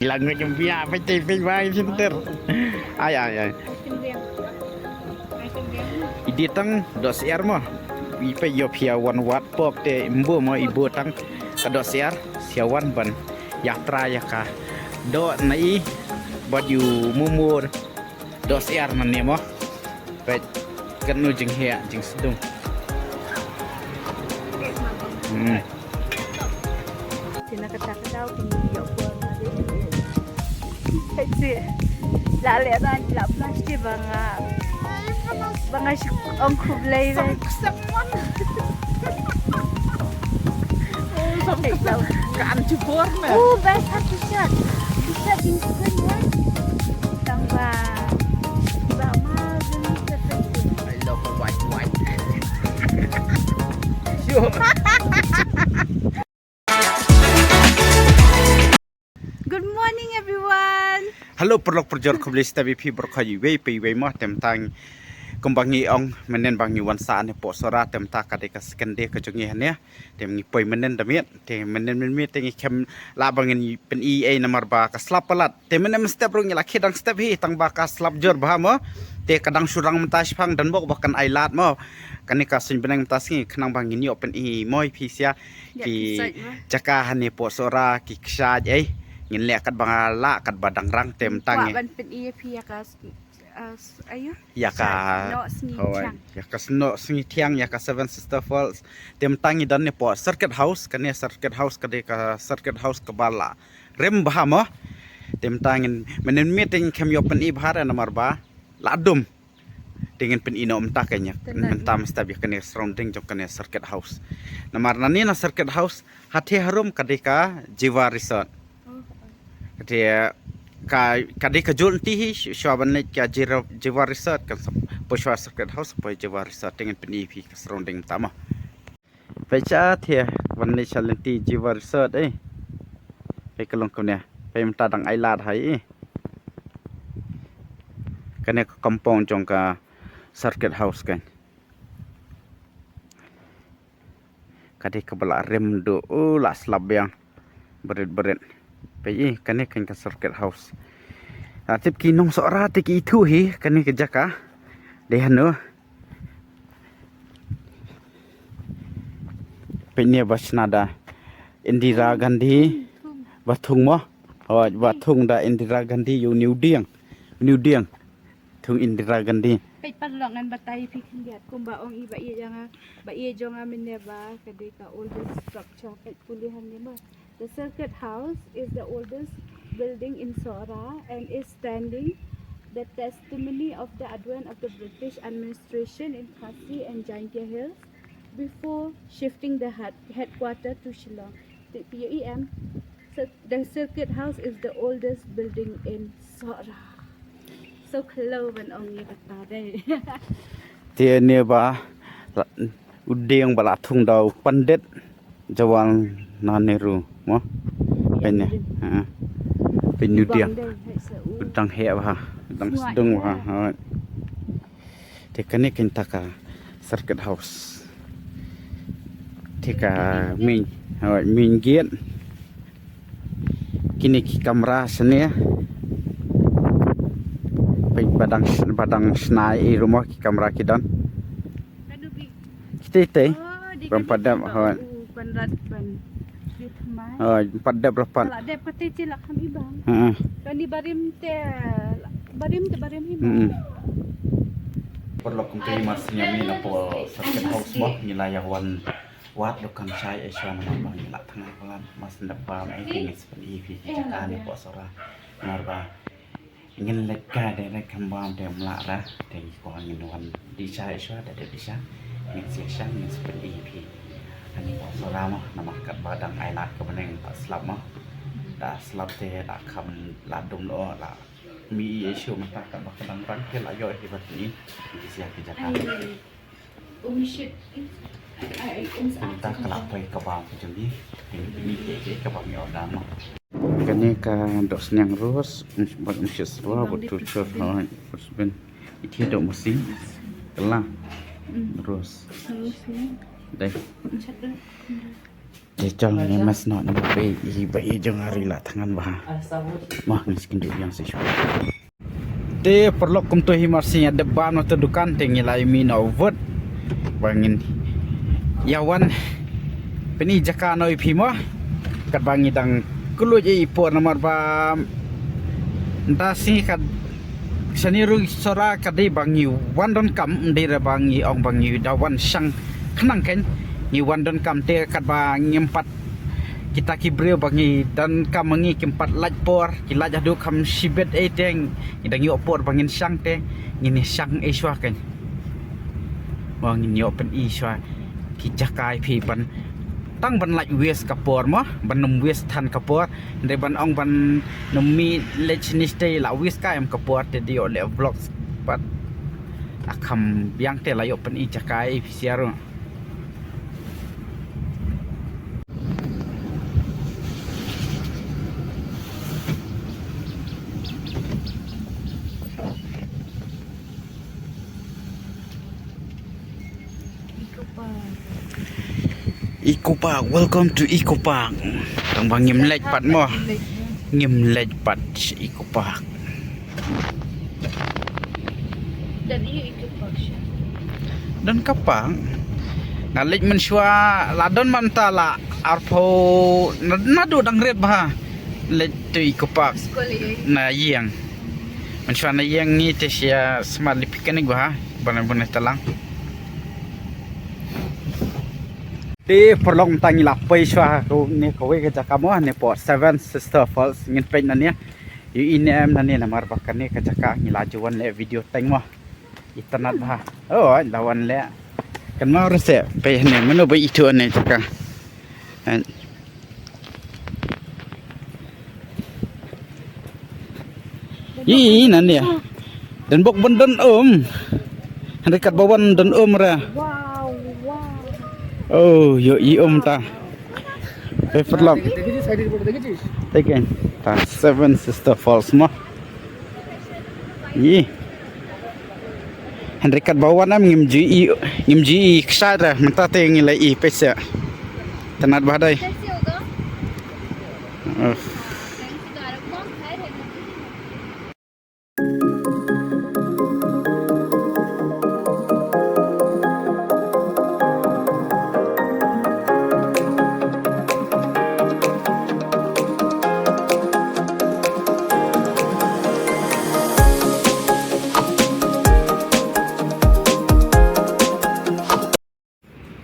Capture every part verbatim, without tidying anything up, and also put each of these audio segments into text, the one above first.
Language jong phi, ah, phi te phi bai center. Ai, ai, ai. Idi tang doh syiar mo. I phi ïoh phi ïa wan wad pok te mbo mo i bo tang ka doh syiar, syiar wan ban ïa tra ïa ka doh na i bad ïa u mumur. Doh syiar nangne mo. Peit katno jingheh jingsdung. Hmm. Sina kata ka daw pynïoh por ma dei. Peit si. La leh ran la plastik ba nga, ba nga shu ong khublei re. Kan jubor me. Oh, best ha t-shirt. T-shirt jingspring ya. Tang ba. Ba ma jingspring. I love white, white. Sure. Good morning, everyone. Hello, paralok parajor, khublei step ïa phi baroh iwei pa iwei mo. Te mynta kumba ngi ong, mynnin ba ngi wan sah ne poh Sohra, te mynta ka dei ka second day ka jong ngi hangne. Te ngi poi mynnin da miet, te mynnin mynnin te ngi khlem lah ba ngin pyn-i ei namar ba ka slap palat. Te mynnin mynstep ruh ngi la khie dang step hi tang ba ka slap jur bha mo. Te ka dang shu rang mynta shiphang dang bok ba kan ai lad mo. Kane ka suiñ bneng mynta sngi khnang ba ngin ïoh pyn-i mo ïa phi sha ki jaka hangne poh Sohra ki kshaid ei. Ngin leh katba nga lah katba dang rang te mynta ngi. Ban pyn-i ïa phi ïa ka s-, uh, s-, ayu? Ïa ka, hooid, thiang. Ïa ka snoh sngi thiang, ïa ka Seven Sister Falls. Te mynta ngi don ne poh Circuit House, kane Circuit House ka dei ka Circuit House kaba la rim bha mo. Te mynta ngin mynnin mynmiet te ngi khlem ïoh pyn-i bha re namar ba la dum. Te ngin pyn-i noh mynta ka nyak. Mynta mynstep ïa kane surrounding jong kane Circuit House. Namar nangne na Circuit House, hathie harum ka dei ka Jiwa Resort. Ka dei ka, ka dei ka jur lynti hi, sh-, shuwa ban leit ka Jira-, Jiwa Resort, kan sa poi shuwa Circuit House, poi Jiwa Resort, te ngin pyn-i phi ka surrounding mynta mo. Peit sha thie, ban leit sha lynti Jiwa Resort, eh. Peit ka long kumne, peit mynta dang ai lad hi, eh. Kane ka compound jong ka Circuit House kan. Ka dei kaba la rim duh, u la slap biang. Bret bret. Peit i, kane kan ka Circuit House. Nga tip ki nong Sohra te ki ithuh hi, kane ka jaka. Dei hano. Peit ne ba shna da Indira Gandhi. Ba thung mo. Oh, ba thung da Indira Gandhi ïa une u dieng. Une u dieng. Thung Indira Gandhi. Peit paralok ngan batai phi khyndiat kumba ong i ba ïeit jong nga, ba ïeit jong nga mynne ba ka dei ka oldest structure, peit pule hangne mo. The Circuit House is the oldest building in Sohra and is standing the testimony of the advent of the British administration in Khasi and Jaintia Hills before shifting the head-, headquarter to Shillong. Tip ïa i em. Cir-, the Circuit House is the oldest building in Sohra. So khlaw ban ong ïa kata dei. Te ne ba la, u dieng ba la thung da u Pandit Jawaharlal Nehru mo. Peit ne. Ha. Peit ne u dieng. U dang heh bha, dang sdang bha. Ha. Te kane kan ta ka Circuit House. Te ka main, hooid, main gate. Kine ki kamra shane. Peit ba dang, ba dang shna ei ruh mo ki kamra ki don. Kita ite. Bam pat dep, hooid. Hooid, pat dep ruh pat. Heeh. Paralok, kumta hi mar sngewbha ïa phi na poh Circuit House mo, ngi la ïa wan wad, dei kam shai ei shuwa namar ba ngi la thngan palat, mar sngewbha ei te ngin sa pyn-i phi ki jaka ne poh Sohra. Namar ba ngin leit ka direct kham bam te ym lah ra, te ngi kwah ngin wan dih sha ei shuwa, da dep dih sha ngin sa ïa shang, ngin sa pyn-i phi. Ani poh Sohra mo, namar katba dang ai lad ka bneng da slap mo. Da slap te da kham la dum lo, la mih ei shuh, mynta katba ka dang rang te la ïoh hi ban pyn-i. Ngi sa ïa ki jaka. Mynta ka la poi ka bam ka jong ngi. Ngi pyn-i ei ei kaba ngi order mo. Kane ka dohsniang rose, bad mynshuwa shuwa bad tu chor, hooid, rose bin. Iti doh musi. Kala. Rose. Dei. Te jong ngi mas noh na ba i ba i jong ari la thangan ba. Mo ngi skin du yang se shu. Te paralok kumto hi mar sing ya dep ban na te dukan te ngi lai mi na vet. Ba ngin ya wan peni jaka no i phi mo. Kat ba ngi dang kuluj i por namar ba nda si kat sani ru sora kat dei ba ngi wan don kam dei ra ba ngi ong ba ngi da wan sang khnang ken ngi wan don kam te kat ba ngim pat kita ki briew ba ngi don kam ngi kim pat lait por ki lait haduh kam shibet ei te ngi dang ïoh por ba ngin sang te ngin ïa sang ei shwa ken. Wa ngin ïoh pyn i shwa ki jaka i phi ban tang ban lait wes ka por mo ban num wes than ka por. Ndai ban ong ban num mi leit sini stay la wis ka em ka por te dio le vlog pat. Akam biang te la yok pen i jaka i pisiaru. Eco Park. Eco Park, welcome to Eco Park. Tang ba ngim leit pat mo. Ngim leit pat Eco Park. Dan iyo Eco Park sha. Dan ka park. Nga leit mynshuwa la don mynta la arphew na, naduh dang rit bha. Leit to Eco Park. Na ïing. Mynshuwa na ïing ngi te sia smart li picnic bha. Bana bana talang. Te paralok mynta ngi la poi shuwa ko ne kawei ka jaka mo ne po Seven Sister Falls ngin peit na ne. Yu i ne em na ne namar ba kane ka jaka ngi la ju wan le video teng mo. Itynnad bha. Oh, la wan le. Kan ma rese peit ne mano ba itu ne jaka. Ih, nan dia. Dan bok bendon um. Hande kat bawan don um ra. Wow, wow. Oh, yo i um ta. Eh, paralok. দেখেছিস? Side এ দেখেছিস? Taken. Ta Seven Sister Falls mo. Ih. Hynrei kat ba wan am ngim ju i ngim ju i kshaid ra mynta te ngi la i pesa. Tynnad ba dei.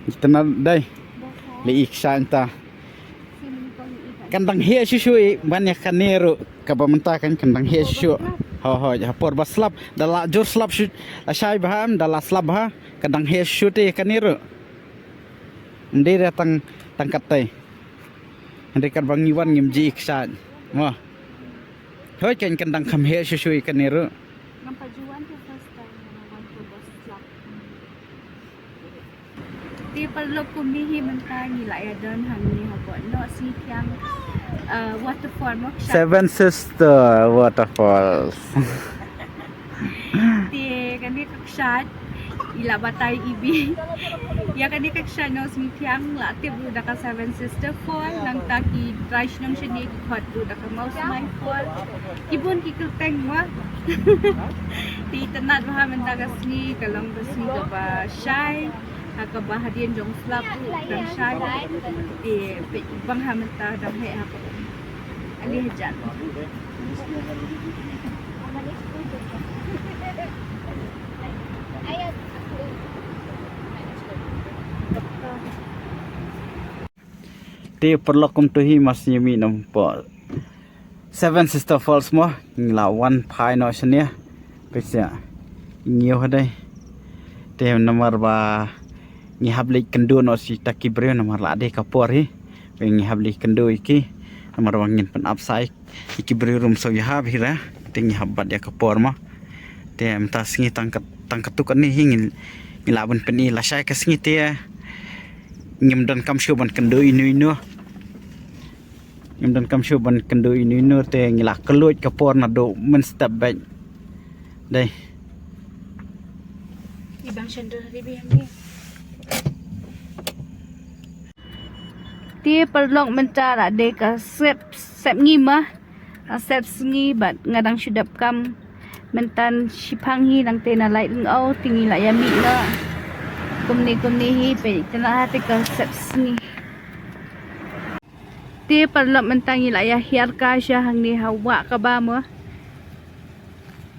Itna dai. Le ik sha ita. Kan dang heh shuh shuh i ban ïa kane ruh kaba mynta kan kan dang heh shuh shuh. Ho ho ha por ba slap da la jur slap shuh la shai bha em da la slap bha kan dang heh shuh shuh te kane ruh. Ym dei re tang tang kat tai. Hynrei kat ba ngi wan ngim ji ik sha. Mo. Hoi kan kan dang kham heh shuh shuh i kane ruh. Ngam pat ju wan te first time ngam wan ko bus slap. Te paralok kumne hi mynta ngi la ïa don hangne hapoh noh Sngi Thiang, uh, waterfall mo kshaid. Seven Sister Waterfalls. Te kane ka kshaid i la batai ibi. Ïa kane ka kshaid noh Sngi Thiang la tip ruh da ka Seven Sister Fall nangta ki trai shnong shane ki khot ruh da ka Mawsmai Fall. Ki bun ki kyrteng mo. Te itynnad bha mynta ka sngi ka long ka sngi kaba shai. Ha kaba hadien jong slap ruh dang shai. Te peit bang ha mynta dang heh ha kaba. Ali hajan. Te paralok kumto hi mar shu ïa mih na hapoh Seven Sister Falls mo, ngi la wan phai noh shane. Peit sha. Ngi ïoh dei. Te namar ba ngi hap leit kynduh noh shi ta ki briew namar la dei ka por hi. Ba ngi hap leit kynduh ïa ki. Namar ba ngin pyn-ap sa ïa ki briew ruh ym sngewbha hi ra. Te ngi hap bat ïa ka por mo. Te mynta sngi tang kat, tang katto katne hi ngi, ngi lah ban pyni lashai ka sngi te. Ngim donkam shuh ban kynduh ino ino. Ngim donkam shuh ban kynduh ino ino te ngi la kylluid ka por naduh mynstep beit. Dei. I bang shandor hari biang ni. Te paralok mynta la dei ka sep, sep sngi ma. Ka sep sngi bad nga dang shu dep kam. Mynta shiphang hi nangta na lai rngau te ngi la ïa mih noh. Kumne kumne hi peit, te na te ka sep sngi. Te paralok mynta ngi la ïa hiar ka sha hangne ha wah kaba mo.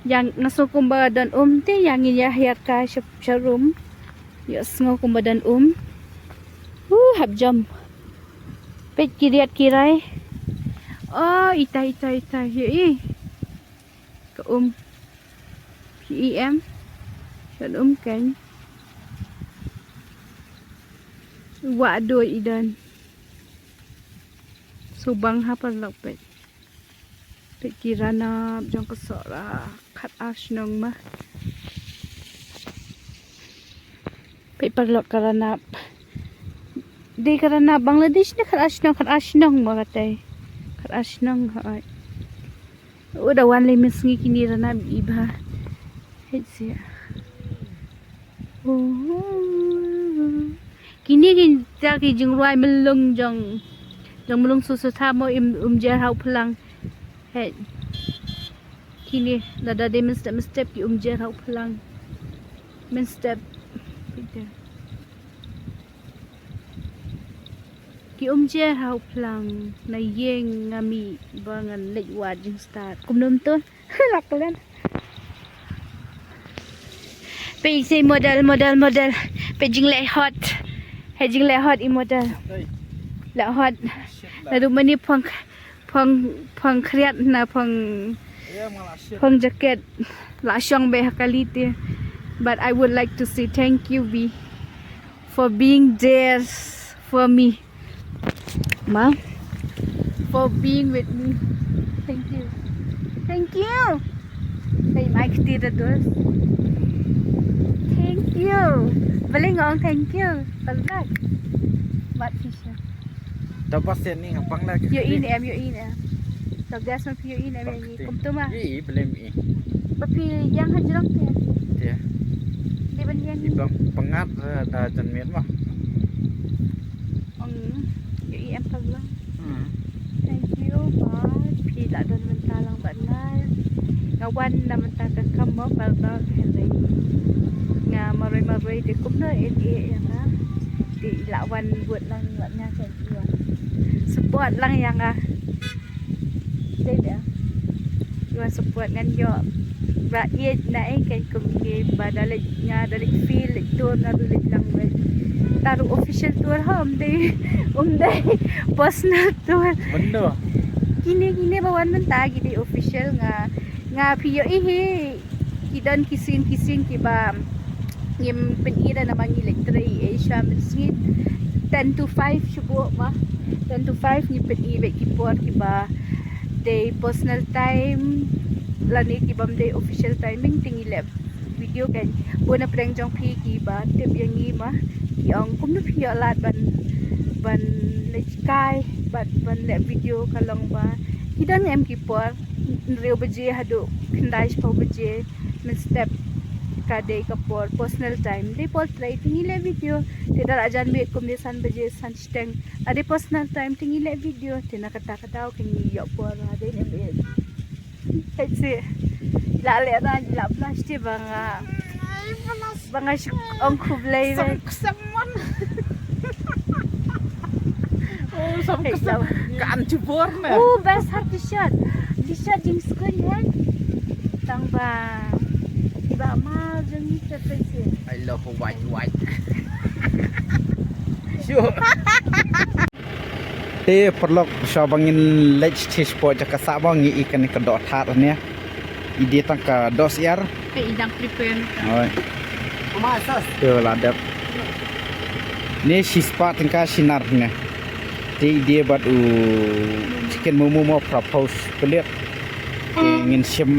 Ïa nga sngew kumba don um te ïa ngi ïa hiar ka sha, sha rum. Ïa sngew kumba don um. Uh, hap jam. Peit ki riat ki rai. Oh, ita, ita, ita. Ïa i. Ka um. Ïa i em. Don um kein. Wah doi i don. Subang ha paralok peit. Peit ki ranap jong ka Sohra, khat ar shnong ma. Peit paralok ka ranap. Dei ka ranap Bangladesh ne khat ar shnong, khat ar shnong ma katei. Khat ar shnong hoi. U da wan lei mynsngi kine ranap i bha. Peit seh. Oh. Kine kita ki jingrwai mlung jong, jong mlung Sohra mo, im, um jer ha u phlang. Hei. Kine lada dei mynstep mynstep ki um jer ha u phlang. Mynstep. Kita. Ki um jer ha u phlang na ïing nga mih ba ngan leit wad jingstad. Kumno to? Lak len. Peit sei model, model, model. Peit jingleh hot. Hei jingleh hot i model. Leh hot. Naduh mynne phong, phong, phong khriat na phong, phong jacket. La shong beit ha kali te. But I would like to say thank you, Vi, for being there for me. Ma, for being with me. Thank you. Thank you. Hey, Mike, tira dos. Thank you. Balei nga ong thank you? Balak. Mat fisha. Dapat seni ngapang lagi. Yo in em, yo in em. Tau gas ma phi yo in em, ni kum tu ma. Wi, balei mi. Ba phi ïang ha jrong te. Te. Di ban ïang. Ibang pangat da jan miet ma. Ong, ïa i em paralok. Hmm. Thank you, bad. Phi la don mynta lang bad nga. Nga wan na mynta ka kam mo paralok, hynrei nga marwei marwei te kumno ïa nga. Te i la wan bud lang bad nga ka i wan. Support lang ïa nga. Dei da. Ïa support ngan ïoh ba ïeit na ïing kan kum ngi ba da leit nga da leit field leit tour na du leit lang wei. Taru official tour ha um dei, um dei personal tour. Bendo. Kine kine ba wan mynta ki dei official nga nga phi ïohi hi. Ki don ki sien ki sien kiba ngim pyni da namar ngi leit trei Asia mynsngi. Ten to five shuh ma. Ten to five ngi pyni bad ki por kiba dei personal time lane kibym dei official timing te ngi leh video kan. Bun na pdeng jong phi kiba tip ïa ngi ma ki ong kumno phi ïoh lad ban ban leit kai ban ban leh video ka long ba ki don em ki por hynriew baje haduh khyndai shiphew baje mynstep ka dei ka por personal time dei por trei te ngi leh video te da la jan miet kum dei san baje san shiteng. Ade personal time te ngi leh video te na kata ka daw ka ngi ïoh por ha dei ne em. Hei si la leh na la plastik ba nga ba nga shu ong khublei ba. Sam man. Oh, sam kesam. Kan jubor na. Oh, best ha t-shirt. T-shirt jing skun hai. Tang ba iba ma jeng ni te hei si. I love white white. Sure. Te paralok sha ba ngin leit sha spot jaka sah ba ngi i kane ka doh thad ne. I dei tang ka doh syiar. Te i dang prepare. Oi. Mama sas. Te la dep. Ne shispah tyngka shinar ne. Te i dei bad u chicken momo mo pra pos pelit. Te ngin shim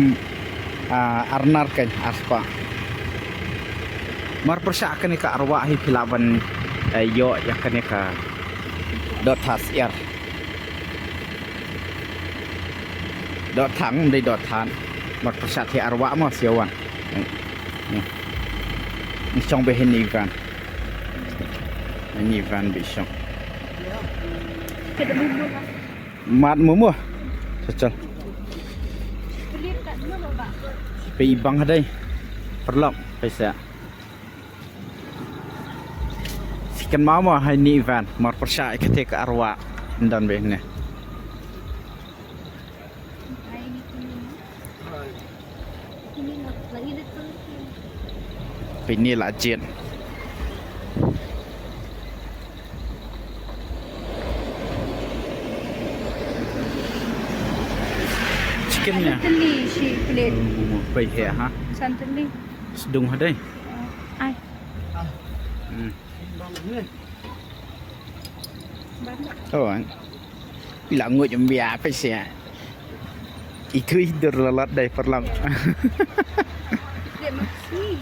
ah, arnar kan arspah. Mar pyrshah kane ka arwah hi phi lah ban eh, ïoh ïa kane ka doh thad syiar. Doh thang dei doh thad. Mar pyrshah hi arwah mo siawan. Ni shong behin ni van. Ni van bi shong. Mat mo mo. Chal chal. Peit i bang ha dei. Paralok, peit sa. Shisien mo mo ha ini i van, mar pyrshah ïa kata ka arwah. Ym don bha ne. Peit ne la jied. Shisien ne. Tylli shi plate. Peit hi ha. San tylli. Sdang ha dei. Ai. Hmm. Oh, ai. Ila ngut ym bia peit sa. Itu i dur lalat dei paralok. Dia masih.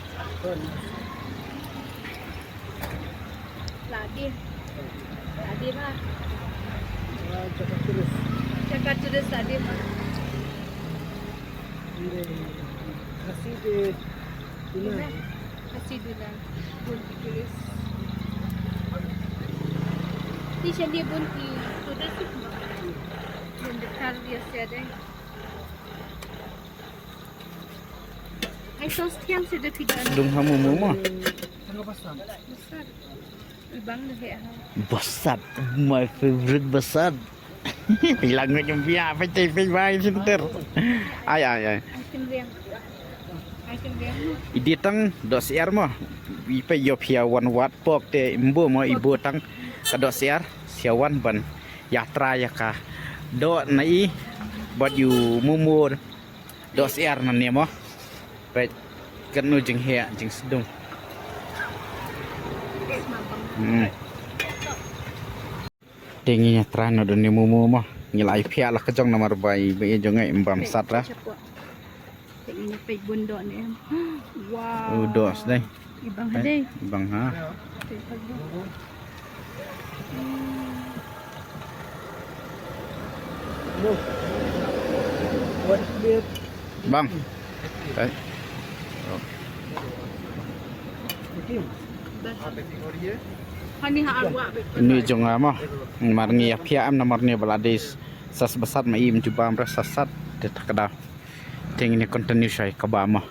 Ladi. Ladi lah. Cakap terus. Cakap terus ladi mah. Ini kasih deh. Ini. Kasi duna. Bun ki tulis. Ti shani bun ki tulis. Bun dekar biasa deh. Ai sos tiang sudah tidak. Dung hamu mama. Besar. Ibang deh ya. Basat, my favorite basat. Bilang ngi nyem bia, peit peit bai sinter. Ai ai ai. Ai sim riang. Ai sim riang. Idi tang doh syiar mo. Ipe ïoh phi ïa wan wad pok te imbo mo ibo tang ka doh syiar, syiar wan ban ïa trai ïa ka. Doh na i bad ïu mumu. Doh syiar na ne mo. Peit. Katno jingheh jingsdung. Hmm. Te ngi ïa trai na done mumu mo. Ngi la ïa phiah la ka jong namar ba i ba i jong ngi im bam sat ra. Te ngi peit bun doh ne. Wow. U doh sdei. Ibang hadei. Ibang ha. Peit bun. Bang. Eh. Oh. Hani ha arwah. Ini jong nga mo. Mar ngi ïa phiah em namar ne ba la dei sas basat ma im jubam ras sasat de takada. Te ngi ne continue shai kaba mo.